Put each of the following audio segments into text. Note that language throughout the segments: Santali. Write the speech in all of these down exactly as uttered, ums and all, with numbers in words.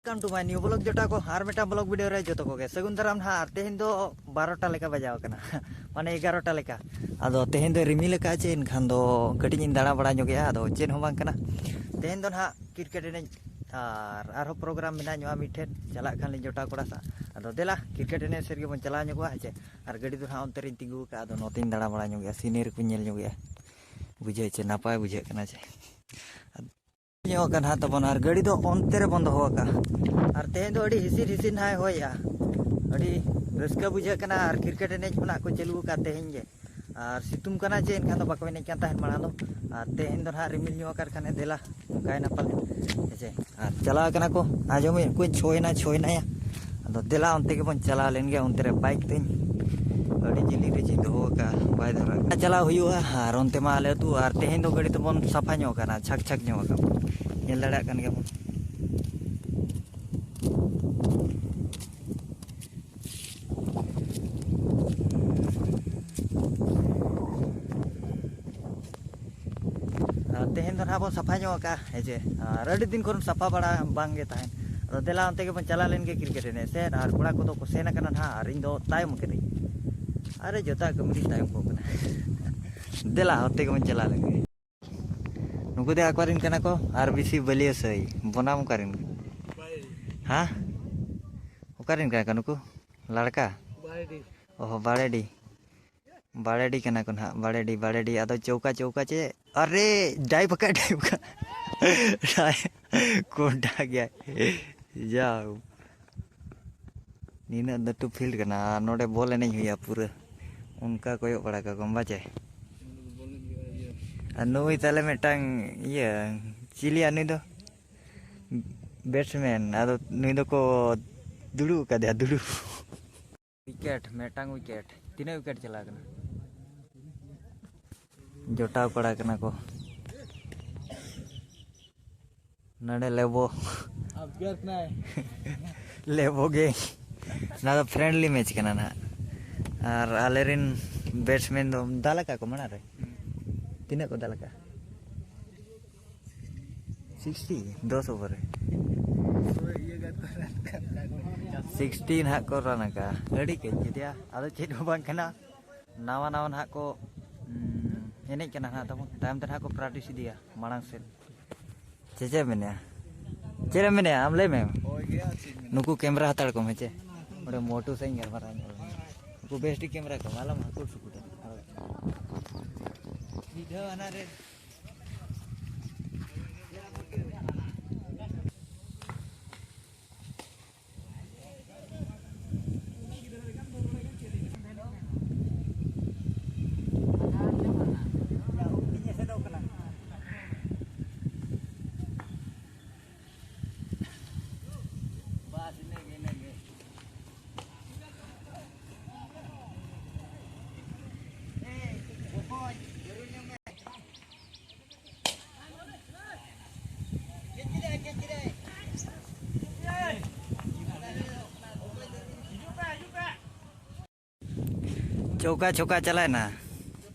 Welcome to my new vlog, ᱡᱚᱴᱟ ᱠᱚ, ᱟᱨ ᱢᱤᱫᱴᱟᱝ vlog video ᱨᱮ ᱡᱚᱛᱚ ᱠᱚᱜᱮ ᱥᱟᱹᱜᱩᱱ ᱫᱟᱨᱟᱢ ᱱᱟᱦᱟᱜ᱾ ᱟᱨ ᱛᱮᱦᱮᱧ ᱫᱚ ᱵᱟᱨᱚᱴᱟ ᱞᱮᱠᱟ ᱵᱟᱡᱟᱣ ᱠᱟᱱᱟ᱾ ᱢᱟᱱᱮ ᱮᱜᱟᱨᱚᱴᱟ ᱞᱮᱠᱟ᱾ ᱟᱫᱚ ᱛᱮᱦᱮᱧ ᱫᱚ ᱨᱤᱢᱤᱞ ᱟᱠᱟᱫᱼᱟ ᱪᱮ, ᱮᱱᱠᱷᱟᱱ ᱫᱚ ᱠᱟᱹᱴᱤᱡ ᱤᱧ ᱫᱟᱬᱟ ᱵᱟᱲᱟ ᱧᱚᱜᱮᱜᱼᱟ᱾ ᱟᱫᱚ ᱪᱮᱫ ᱦᱚᱸ ᱵᱟᱝ ᱠᱟᱱᱟ, ᱛᱮᱦᱮᱧ ᱫᱚ ᱱᱟᱦᱟᱜ ᱠᱨᱤᱠᱮᱴ ᱮᱱᱮᱡ ᱟᱨ ᱟᱨᱦᱚᱸ ᱯᱨᱳᱜᱨᱟᱢ ᱢᱮᱱᱟᱜ ᱧᱚᱜᱼᱟ ᱢᱤᱫᱴᱷᱮᱱ, ᱪᱟᱞᱟᱜ ᱠᱷᱟᱱ ᱞᱤᱧ ᱡᱚᱴᱟᱣ ᱠᱚᱲᱟ ᱥᱟᱶ᱾ ᱟᱫᱚ ᱫᱮᱞᱟ ᱠᱨᱤᱠᱮᱴ ᱮᱱᱮᱡ ᱥᱮᱫ ᱜᱮᱵᱚᱱ ᱪᱟᱞᱟᱣ ᱧᱚᱜᱚᱜᱼᱟ, ᱦᱮᱸ ᱪᱮ? ᱟᱨ ᱜᱟᱹᱰᱤ ᱫᱚ ᱱᱟᱦᱟᱜ ᱚᱱᱛᱮ ᱨᱤᱧ ᱛᱤᱸᱜᱩ ᱟᱠᱟᱫᱼᱟ᱾ ᱟᱫᱚ ᱱᱚᱛᱮᱧ ᱫᱟᱬᱟ ᱵᱟᱲᱟ ᱧᱚᱜᱮᱜᱼᱟ, ᱥᱤᱱᱮᱨᱤ ᱠᱚᱧ ᱧᱮᱞ ᱧᱚᱜᱮᱜᱼᱟ᱾ ᱵᱩᱡᱷᱟᱹᱣ ᱪᱮ, ᱱᱟᱯᱟᱭ ᱵᱩᱡᱷᱟᱹᱜ ᱠᱟᱱᱟ ᱪᱮ? ᱧᱚᱜ ᱟᱠᱟᱱ ᱦᱟᱸᱜ ᱛᱟᱵᱚᱱ, ᱟᱨ ᱜᱟᱹᱰᱤ ᱫᱚ ᱚᱱᱛᱮ ᱨᱮᱵᱚᱱ ᱫᱚᱦᱚ ᱟᱠᱟᱫᱼᱟ᱾ ᱟᱨ ᱛᱮᱦᱮᱧ ᱫᱚ ᱟᱹᱰᱤ ᱦᱤᱥᱤᱨ ᱦᱤᱥᱤᱨ ᱱᱟᱦᱟᱜ ᱦᱚᱭᱮᱜᱼᱟ, ᱟᱹᱰᱤ ᱨᱟᱹᱥᱠᱟᱹ ᱵᱩᱡᱷᱟᱹᱜ ᱠᱟᱱᱟ᱾ ᱟᱨ ᱠᱨᱤᱠᱮᱴ ᱮᱱᱮᱡ ᱠᱷᱚᱱᱟᱜ ᱠᱚ ᱪᱟᱹᱞᱩ ᱟᱠᱟᱫ ᱛᱮᱦᱮᱧ ᱜᱮ᱾ ᱟᱨ ᱥᱤᱛᱩᱝ ᱠᱟᱱᱟ ᱪᱮ, ᱮᱱᱠᱷᱟᱱ ᱫᱚ ᱵᱟᱠᱚ ᱮᱱᱮᱡ ᱠᱟᱱ ᱛᱟᱦᱮᱸᱫ ᱢᱟᱲᱟᱝ ᱫᱚ᱾ ᱟᱨ ᱛᱮᱦᱮᱧ ᱫᱚ ᱱᱟᱦᱟᱜ ᱨᱤᱢᱤᱞ ᱧᱚᱜ ᱟᱠᱟᱫ ᱠᱷᱟᱱᱮ, ᱫᱮᱞᱟ ᱚᱱᱠᱟᱭᱮᱱᱟ ᱯᱟᱞᱮ, ᱦᱮᱸ ᱪᱮ? ᱟᱨ ᱪᱟᱞᱟᱣ ᱠᱟᱱᱟ ᱠᱚ, ᱟᱸᱡᱚᱢᱮᱫ ᱠᱚᱧ ᱪᱷᱚᱭᱮᱱᱟ, ᱪᱷᱚᱭᱮᱱᱟᱭᱟ᱾ ᱟᱫᱚ ᱫᱮᱞᱟ ᱚᱱᱛᱮ ᱜᱮᱵᱚᱱ ᱪᱟᱞᱟᱣ ᱞᱮᱱ ᱜᱮ, ᱚᱱᱛᱮ ᱨᱮ ᱵᱟᱭᱤᱠ ᱛᱤᱧ ᱟᱹᱰᱤ ᱡᱤᱞᱤᱧ ᱨᱮ ᱪᱤᱧ ᱫᱚᱦᱚ ᱟᱠᱟᱫᱼᱟ, ᱵᱟᱭ ᱫᱷᱚᱨᱟᱣ ᱠᱟᱱᱟ᱾ ᱪᱟᱞᱟᱣ ᱦᱩᱭᱩᱜᱼᱟ᱾ ᱟᱨ ᱚᱱᱛᱮ ᱢᱟ ᱟᱞᱮ ᱟᱹᱛᱩ, ᱟᱨ ᱛᱮᱦᱮᱧ ᱫᱚ ᱜᱟᱹᱰᱤ ᱛᱮᱵᱚᱱ ᱥᱟᱯᱷᱟ ᱧᱚᱜ ᱟᱠᱟᱱᱟ, ᱪᱷᱟᱠ ᱪᱷᱟᱠ ᱧᱚᱜ ᱟᱠᱟᱱᱟ, ᱧᱮᱞ ᱫᱟᱲᱮᱭᱟᱜ ᱠᱟᱱ ᱜᱮᱭᱟᱵᱚᱱ᱾ ᱟᱨ ᱛᱮᱦᱮᱧ ᱫᱚ ᱱᱟᱦᱟᱜ ᱵᱚᱱ ᱥᱟᱯᱷᱟ ᱧᱚᱜ ᱟᱠᱟᱫᱼᱟ, ᱦᱮᱸ ᱪᱮ? ᱟᱨ ᱟᱹᱰᱤ ᱫᱤᱱ ᱠᱷᱚᱱ ᱥᱟᱯᱷᱟ ᱵᱟᱲᱟ ᱵᱟᱝ ᱜᱮ ᱛᱟᱦᱮᱸᱱ᱾ ᱟᱫᱚ ᱫᱮᱞᱟ ᱚᱱᱛᱮ ᱜᱮᱵᱚᱱ ᱪᱟᱞᱟᱣ ᱞᱮᱱ ᱜᱮ ᱠᱨᱤᱠᱮᱴ ᱮᱱᱮᱡ ᱥᱮᱫ, ᱟᱨ ᱠᱚᱲᱟ ᱠᱚᱫᱚ ᱠᱚ ᱥᱮᱱ ᱟᱠᱟᱱᱟ ᱱᱟᱦᱟᱜ, ᱟᱨ ᱤᱧ ᱫᱚ ᱛᱟᱭᱚᱢ ᱠᱟᱹᱱᱟᱹᱧ᱾ ᱟᱨᱮ ᱡᱚᱛᱚ ᱠᱟᱹᱢᱤ ᱨᱤᱧ ᱛᱟᱭᱚᱢ ᱠᱚᱜ ᱠᱟᱱᱟ᱾ ᱫᱮᱞᱟ ᱚᱱᱛᱮ ᱜᱮᱵᱚᱱ ᱪᱟᱞᱟᱣ ᱞᱮᱱ ᱜᱮ᱾ ᱱᱩᱠᱩ ᱫᱚ ᱚᱠᱟᱨᱮᱱ ᱠᱟᱱᱟ ᱠᱚ? ᱟᱨ ᱵᱤ ᱥᱤ ᱵᱟᱹᱞᱤᱭᱟᱹ ᱥᱟᱹᱭ ᱵᱚᱱᱟᱢ ᱚᱠᱟᱨᱮᱱ? ᱦᱮᱸ, ᱚᱠᱟᱨᱮᱱ ᱠᱟᱱᱟ ᱠᱚ ᱱᱩᱠᱩ? ᱞᱟᱲᱠᱟ? ᱚᱦᱚ, ᱵᱟᱲᱮᱰᱤ᱾ ᱵᱟᱲᱮᱰᱤ ᱠᱟᱱᱟ ᱠᱚ ᱱᱟᱦᱟᱜ, ᱵᱟᱲᱮᱰᱤ, ᱵᱟᱲᱮᱰᱤ᱾ ᱟᱫᱚ ᱪᱚᱣᱠᱟ, ᱪᱚᱣᱠᱟ ᱪᱮ? ᱟᱨᱮ, ᱰᱟᱭᱤᱵ ᱟᱠᱟᱫ, ᱰᱟᱭᱤᱵ ᱟᱠᱟᱫ᱾ ᱰᱟᱭ-, ᱠᱚᱰᱟ ᱜᱮᱭᱟᱭ᱾ ᱡᱟᱣ᱾ ᱱᱤᱱᱟᱹᱜ ᱞᱟᱹᱴᱩ ᱯᱷᱤᱞᱰ ᱠᱟᱱᱟ, ᱟᱨ ᱱᱚᱰᱮ ᱵᱚᱞ ᱮᱱᱮᱡ ᱦᱩᱭᱩᱜᱼᱟ ᱯᱩᱨᱟᱹ᱾ ᱚᱱᱠᱟ ᱠᱚᱭᱚᱜ ᱵᱟᱲᱟ ᱠᱟᱠᱚᱢ ᱵᱟᱪᱮ᱾ ᱟᱨ ᱱᱩᱭ ᱛᱟᱦᱞᱮ ᱢᱤᱫᱴᱟᱝ ᱤᱭᱟᱹ, ᱪᱤᱞᱤᱭᱟ ᱱᱩᱭ ᱫᱚ? ᱵᱮᱴᱥᱢᱮᱱ᱾ ᱟᱫᱚ ᱱᱩᱭ ᱫᱚᱠᱚ ᱫᱩᱲᱩᱵ ᱟᱠᱟᱫᱮᱭᱟ, ᱫᱩᱲᱩᱵ᱾ ᱩᱭᱠᱮᱴ, ᱢᱤᱫᱴᱟᱝ ᱩᱭᱠᱮᱴ᱾ ᱛᱤᱱᱟᱹᱜ ᱩᱭᱠᱮᱴ ᱪᱟᱞᱟᱣ ᱠᱟᱱᱟ? ᱡᱚᱴᱟᱣ ᱠᱚᱲᱟ ᱠᱟᱱᱟ ᱠᱚ᱾ ᱱᱚᱰᱮ ᱞᱮᱵᱚ᱾ ᱞᱮᱵᱚ ᱜᱮ᱾ ᱱᱚᱣᱟ ᱫᱚ ᱯᱷᱨᱮᱱᱰᱞᱤ ᱢᱮᱪ ᱠᱟᱱᱟ ᱱᱟᱦᱟᱜ᱾ ᱟᱨ ᱟᱞᱮᱨᱮᱱ ᱵᱮᱴᱥᱢᱮᱱ ᱫᱚ ᱫᱟᱞ ᱟᱠᱟᱫ ᱠᱚ ᱢᱟᱲᱟᱝ ᱨᱮ᱾ ᱛᱤᱱᱟᱹᱜ ᱠᱚ ᱫᱟᱞ ᱟᱠᱟᱫ? ᱥᱤᱠᱥᱴᱤ, ᱫᱚᱥ ᱳᱵᱷᱟᱨ ᱨᱮ᱾ ᱥᱤᱠᱥᱴᱤ ᱱᱟᱦᱟᱜ ᱠᱚ ᱨᱟᱱ ᱟᱠᱟᱫᱼᱟ᱾ ᱟᱹᱰᱤ ᱠᱟᱹᱡ ᱡᱮᱛᱮᱭᱟ, ᱟᱫᱚ ᱪᱮᱫ ᱦᱚᱸ ᱵᱟᱝ ᱠᱟᱱᱟ᱾ ᱱᱟᱣᱟ ᱱᱟᱣᱟ ᱱᱟᱦᱟᱜ ᱠᱚ, ᱩᱸ, ᱮᱱᱮᱡ ᱠᱟᱱᱟ ᱱᱟᱦᱟᱜ ᱛᱟᱵᱚᱱ᱾ ᱛᱟᱭᱚᱢ ᱛᱮ ᱱᱟᱦᱟᱜ ᱠᱚ ᱯᱨᱮᱠᱴᱤᱥ ᱤᱫᱤᱭᱟ ᱢᱟᱲᱟᱝ ᱥᱮᱫ᱾ ᱪᱮᱫ, ᱪᱮᱫ ᱮᱢ ᱢᱮᱱᱮᱫᱼᱟ? ᱪᱮᱫ ᱮᱢ ᱢᱮᱱᱮᱫᱼᱟ? ᱟᱢ ᱞᱟᱹᱭ ᱢᱮ᱾ ᱱᱩᱠᱩ ᱠᱮᱢᱨᱟ ᱦᱟᱛᱟᱲ ᱠᱚᱢ, ᱦᱮᱸ ᱪᱮ? ᱚᱸᱰᱮ ᱢᱚᱴᱩ ᱥᱟᱶ ᱤᱧ ᱜᱟᱞᱢᱟᱨᱟᱣ ᱧᱚᱜ ᱞᱮᱱᱟ᱾ ᱱᱩᱠᱩ ᱵᱮᱥ ᱴᱷᱤᱠ ᱠᱮᱢᱨᱟ ᱠᱚᱢ, ᱟᱞᱚᱢ ᱦᱟᱹᱠᱩᱲ ᱥᱩᱠᱩᱲᱟ᱾ ᱢᱤᱫ ᱫᱷᱟᱣ ᱦᱟᱱᱟ ᱨᱮ᱾ ᱪᱚᱠᱟ ᱪᱚᱠᱟ ᱪᱟᱞᱟᱭᱮᱱᱟ᱾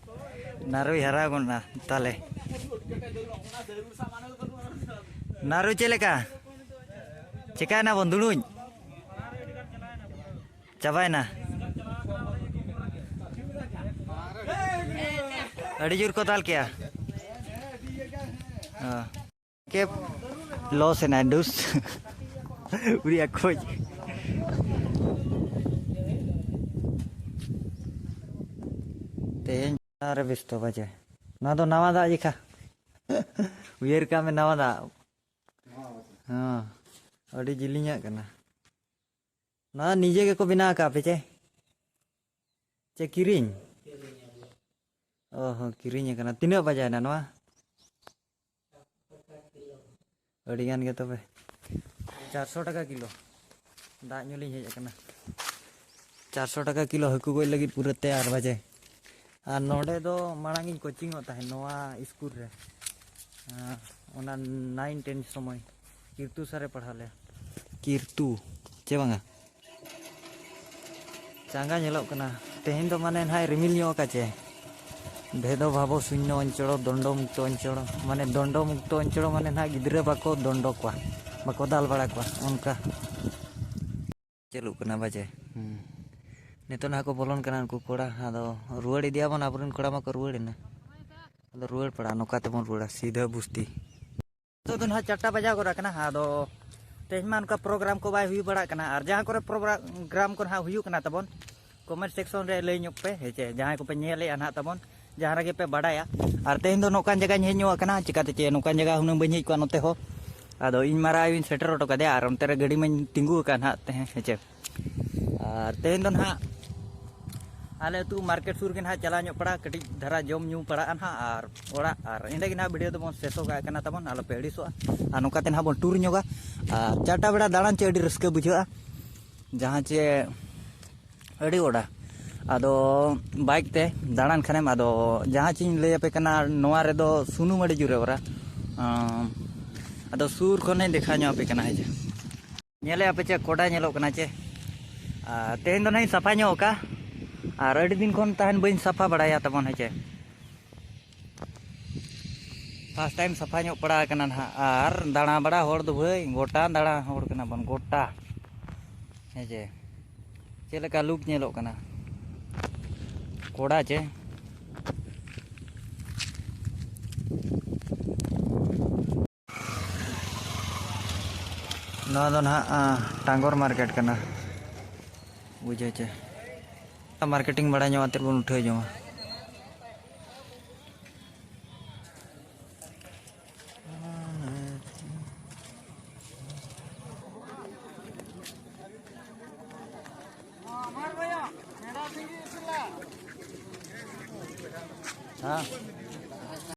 ᱱᱟᱨᱩᱭ ᱦᱟᱨᱟ ᱜᱚᱫ ᱱᱟ ᱛᱟᱞᱮ᱾ ᱱᱟᱨᱩ ᱪᱮᱫ ᱞᱮᱠᱟ? ᱪᱮᱠᱟᱭᱮᱱᱟ ᱵᱚᱱ ᱫᱩᱲᱩᱧ? ᱪᱟᱵᱟᱭᱮᱱᱟ᱾ ᱟᱹᱰᱤ ᱡᱳᱨ ᱠᱚ ᱫᱟᱞ ᱠᱮᱜᱼᱟ᱾ ᱚ᱾ ᱠᱮᱯ ᱞᱚᱥ ᱮᱱᱟᱭ ᱰᱩᱥ᱾ ᱩᱨᱤᱭᱟ ᱠᱷᱚᱡ᱾ ᱛᱮᱦᱮᱧ ᱨᱮ ᱵᱮᱥᱛᱚ ᱵᱟᱡᱮ᱾ ᱱᱚᱣᱟ ᱫᱚ ᱱᱟᱣᱟ ᱫᱟᱜ ᱡᱮᱠᱷᱟ᱾ ᱩᱭᱦᱟᱹᱨ ᱠᱟᱜ ᱢᱮ, ᱱᱟᱣᱟ ᱫᱟᱜ᱾ ᱦᱮᱸ, ᱟᱹᱰᱤ ᱡᱤᱞᱤᱧᱟᱜ ᱠᱟᱱᱟ᱾ ᱱᱚᱣᱟ ᱱᱤᱡᱮ ᱜᱮᱠᱚ ᱵᱮᱱᱟᱣ ᱟᱠᱟᱫ ᱯᱮ ᱪᱮ? ᱪᱮ ᱠᱤᱨᱤᱧ? ᱚ ᱦᱚᱸ, ᱠᱤᱨᱤᱧ ᱟᱠᱟᱱᱟ᱾ ᱛᱤᱱᱟᱹᱜ ᱵᱟᱡᱟᱭᱮᱱᱟ ᱱᱚᱣᱟ? ᱟᱹᱰᱤ ᱜᱟᱱ ᱜᱮ ᱛᱚᱵᱮ᱾ ᱪᱟᱨᱥᱚ ᱴᱟᱠᱟ ᱠᱤᱞᱳ᱾ ᱫᱟᱜ ᱧᱩ ᱞᱤᱧ ᱦᱮᱡ ᱟᱠᱟᱱᱟ᱾ ᱪᱟᱨᱥᱚ ᱴᱟᱠᱟ ᱠᱤᱞᱳ ᱦᱟᱹᱠᱩ ᱜᱚᱡ ᱞᱟᱹᱜᱤᱫ ᱯᱩᱨᱟᱹ ᱛᱮᱭᱟᱨ ᱵᱟᱡᱮ᱾ ᱟᱨ ᱱᱚᱰᱮ ᱫᱚ ᱢᱟᱲᱟᱝ ᱤᱧ ᱠᱳᱪᱤᱝᱚᱜ ᱛᱟᱦᱮᱸᱫ ᱱᱚᱣᱟ ᱥᱠᱩᱞ ᱨᱮ᱾ ᱦᱮᱸ, ᱚᱱᱟ ᱱᱟᱭᱤᱱ ᱴᱮᱱ ᱥᱚᱢᱚᱭ ᱠᱤᱨᱛᱩ ᱥᱟᱨᱮ ᱯᱟᱲᱦᱟᱣ ᱞᱮᱭᱟ᱾ ᱠᱤᱨᱛᱩ, ᱪᱮ ᱵᱟᱝᱟ? ᱪᱟᱸᱜᱟ ᱧᱮᱞᱚᱜ ᱠᱟᱱᱟ᱾ ᱛᱮᱦᱮᱧ ᱫᱚ ᱢᱟᱱᱮ ᱱᱟᱦᱟᱜ ᱨᱤᱢᱤᱞ ᱧᱚᱜ ᱟᱠᱟᱫ ᱪᱮ? ᱵᱷᱮᱫᱚ ᱵᱷᱟᱵᱚ ᱥᱩᱱᱱᱚ ᱚᱧᱪᱚᱲ, ᱫᱚᱱᱰᱚ ᱢᱩᱠᱛᱚ ᱚᱧᱪᱚᱲ᱾ ᱢᱟᱱᱮ ᱫᱚᱱᱰᱚ ᱢᱩᱠᱛᱚ ᱚᱧᱪᱚᱲ ᱢᱟᱱᱮ ᱱᱟᱦᱟᱜ ᱜᱤᱫᱽᱨᱟᱹ ᱵᱟᱠᱚ ᱫᱚᱱᱰᱚ ᱠᱚᱣᱟ, ᱵᱟᱠᱚ ᱫᱟᱞ ᱵᱟᱲᱟ ᱠᱚᱣᱟ, ᱚᱱᱠᱟ᱾ ᱪᱟᱹᱞᱩᱜ ᱠᱟᱱᱟ ᱵᱟᱡᱮ᱾ ᱦᱩᱸ᱾ ᱱᱤᱛᱚᱜ ᱱᱟᱦᱟᱜ ᱠᱚ ᱵᱚᱞᱚᱱ ᱠᱟᱱᱟ ᱩᱱᱠᱩ ᱠᱚᱲᱟ, ᱟᱫᱚ ᱨᱩᱣᱟᱹᱲ ᱤᱫᱤᱭᱟᱵᱚᱱ, ᱟᱵᱚᱨᱮᱱ ᱠᱚᱲᱟ ᱢᱟᱠᱚ ᱨᱩᱣᱟᱹᱲ ᱮᱱᱟ᱾ ᱟᱫᱚ ᱨᱩᱣᱟᱹᱲ ᱯᱟᱲᱟ, ᱱᱚᱝᱠᱟ ᱛᱮᱵᱚᱱ ᱨᱩᱣᱟᱹᱲᱟ ᱥᱤᱫᱷᱟᱹ ᱵᱩᱥᱛᱤ᱾ ᱱᱤᱛᱚᱜ ᱫᱚ ᱱᱟᱦᱟᱜ ᱪᱟᱨᱴᱟ ᱵᱟᱡᱟᱣ ᱜᱚᱫ ᱟᱠᱟᱱᱟ᱾ ᱟᱫᱚ ᱛᱮᱦᱮᱧ ᱢᱟ ᱚᱱᱠᱟ ᱯᱨᱳᱜᱨᱟᱢ ᱠᱚ ᱵᱟᱭ ᱦᱩᱭ ᱵᱟᱲᱟᱜ ᱠᱟᱱᱟ, ᱟᱨ ᱡᱟᱦᱟᱸ ᱠᱚᱨᱮ ᱯᱨᱳᱜᱨᱟᱢ ᱠᱚ ᱱᱟᱦᱟᱜ ᱦᱩᱭᱩᱜ ᱠᱟᱱᱟ ᱛᱟᱵᱚᱱ, ᱠᱚᱢᱮᱱᱴ ᱥᱮᱠᱥᱚᱱ ᱨᱮ ᱞᱟᱹᱭ ᱧᱚᱜ ᱯᱮ, ᱦᱮᱸ ᱪᱮ, ᱡᱟᱦᱟᱸᱭ ᱠᱚᱯᱮ ᱧᱮᱞᱮᱫᱼᱟ ᱱᱟᱦᱟᱜ ᱛᱟᱵᱚᱱ, ᱡᱟᱦᱟᱸ ᱨᱮᱜᱮ ᱯᱮ ᱵᱟᱰᱟᱭᱟ᱾ ᱟᱨ ᱛᱮᱦᱮᱧ ᱫᱚ ᱱᱚᱝᱠᱟᱱ ᱡᱟᱭᱜᱟᱧ ᱦᱮᱡ ᱧᱚᱜ ᱟᱠᱟᱱᱟ, ᱪᱤᱠᱟᱹᱛᱮ ᱪᱮ ᱱᱚᱝᱠᱟᱱ ᱡᱟᱭᱜᱟ ᱦᱩᱱᱟᱹᱝ ᱵᱟᱹᱧ ᱦᱮᱡ ᱠᱚᱜᱼᱟ ᱱᱚᱛᱮ ᱦᱚᱸ᱾ ᱟᱫᱚ ᱤᱧ ᱢᱟᱨᱟᱝ ᱟᱭᱳᱧ ᱥᱮᱴᱮᱨ ᱦᱚᱴᱚ ᱠᱟᱫᱮᱭᱟ, ᱟᱨ ᱚᱱᱛᱮ ᱨᱮ ᱜᱟᱹᱰᱤ ᱢᱟᱧ ᱛᱤᱸᱜᱩ ᱟᱠᱟᱫ ᱱᱟᱦᱟᱜ ᱛᱮᱦᱮᱧ, ᱦᱮᱸ ᱪᱮ᱾ ᱟᱨ ᱛᱮᱦᱮᱧ ᱫᱚ ᱱᱟᱦᱟᱜ ᱟᱞᱮ ᱟᱹᱛᱩ ᱢᱟᱨᱠᱮᱴ ᱥᱩᱨ ᱜᱮ ᱱᱟᱦᱟᱜ ᱪᱟᱞᱟᱣ ᱧᱚᱜ ᱯᱟᱲᱟᱜᱼᱟ, ᱠᱟᱹᱴᱤᱡ ᱫᱷᱟᱨᱟ ᱡᱚᱢ ᱧᱩ ᱯᱟᱲᱟᱜᱼᱟ ᱱᱟᱦᱟᱜ, ᱟᱨ ᱚᱲᱟᱜ, ᱟᱨ ᱮᱸᱰᱮ ᱜᱮ ᱱᱟᱦᱟᱜ ᱵᱷᱤᱰᱤᱭᱳ ᱫᱚᱵᱚᱱ ᱥᱮᱥᱚᱜ ᱠᱟᱜ ᱠᱟᱱᱟ ᱛᱟᱵᱚᱱ, ᱟᱞᱚᱯᱮ ᱟᱹᱲᱤᱥᱚᱜᱼᱟ᱾ ᱟᱨ ᱱᱚᱝᱠᱟ ᱛᱮ ᱱᱟᱦᱟᱜ ᱵᱚᱱ ᱴᱩᱨ ᱧᱚᱜᱟ᱾ ᱟᱨ ᱪᱟᱨᱴᱟ ᱵᱮᱲᱟ ᱫᱟᱬᱟᱱ ᱪᱮ ᱟᱹᱰᱤ ᱨᱟᱹᱥᱠᱟᱹ ᱵᱩᱡᱷᱟᱹᱜᱼᱟ, ᱡᱟᱦᱟᱸ ᱪᱮ ᱟᱹᱰᱤ ᱜᱚᱰᱟ᱾ ᱟᱫᱚ ᱵᱟᱭᱤᱠ ᱛᱮ ᱫᱟᱬᱟᱱ ᱠᱷᱟᱱᱮᱢ, ᱟᱫᱚ ᱡᱟᱦᱟᱸ ᱪᱮᱧ ᱞᱟᱹᱭ ᱟᱯᱮ ᱠᱟᱱᱟ, ᱱᱚᱣᱟ ᱨᱮᱫᱚ ᱥᱩᱱᱩᱢ ᱟᱹᱰᱤ ᱡᱳᱨᱮ ᱚᱨᱟ᱾ ᱟᱸ, ᱟᱫᱚ ᱥᱩᱨ ᱠᱷᱚᱱᱤᱧ ᱫᱮᱠᱷᱟᱣ ᱧᱚᱜ ᱟᱯᱮ ᱠᱟᱱᱟ, ᱦᱮᱸ ᱪᱮ᱾ ᱧᱮᱞᱮᱫ ᱟᱯᱮ ᱪᱮ, ᱠᱚᱰᱟ ᱧᱮᱞᱚᱜ ᱠᱟᱱᱟ ᱪᱮ? ᱟᱨ ᱛᱮᱦᱮᱧ ᱫᱚ ᱱᱟᱦᱟᱜ ᱤᱧ ᱥᱟᱯᱷᱟ ᱧᱚᱜ ᱟᱠᱟᱫᱼᱟ, ᱟᱨ ᱟᱹᱰᱤ ᱫᱤᱱ ᱠᱷᱚᱱ ᱛᱟᱦᱮᱱ ᱵᱟᱹᱧ ᱥᱟᱯᱷᱟ ᱵᱟᱲᱟᱭᱟ ᱛᱟᱵᱚᱱ, ᱦᱮᱸ ᱪᱮ᱾ ᱯᱷᱟᱥᱴ ᱴᱟᱭᱤᱢ ᱥᱟᱯᱷᱟ ᱧᱚᱜ ᱯᱟᱲᱟᱣ ᱟᱠᱟᱱᱟ ᱱᱟᱦᱟᱜ, ᱟᱨ ᱫᱟᱬᱟ ᱵᱟᱲᱟ ᱦᱚᱲ ᱫᱚ ᱵᱷᱟᱹᱭ, ᱜᱚᱴᱟ ᱫᱟᱬᱟ ᱦᱚᱲ ᱠᱟᱱᱟ ᱵᱚᱱ, ᱜᱚᱴᱟ, ᱦᱮᱸ ᱪᱮ᱾ ᱪᱮᱫ ᱞᱮᱠᱟ ᱞᱩᱠ ᱧᱮᱞᱚᱜ ᱠᱟᱱᱟ, ᱠᱚᱲᱟ ᱪᱮ? ᱱᱚᱣᱟ ᱫᱚ ᱱᱟᱦᱟᱜ, ᱟᱸ, ᱴᱟᱝᱜᱚᱨ ᱢᱟᱨᱠᱮᱴ ᱠᱟᱱᱟ, ᱵᱩᱡᱷᱟᱹᱣ ᱪᱮ? ᱢᱟᱨᱠᱮᱴᱤᱝ ᱵᱟᱲᱟᱭ ᱧᱚᱜ ᱟᱛᱮᱫ ᱵᱚᱱ ᱩᱴᱷᱟᱹᱣ ᱡᱚᱝᱟ᱾ हाँ।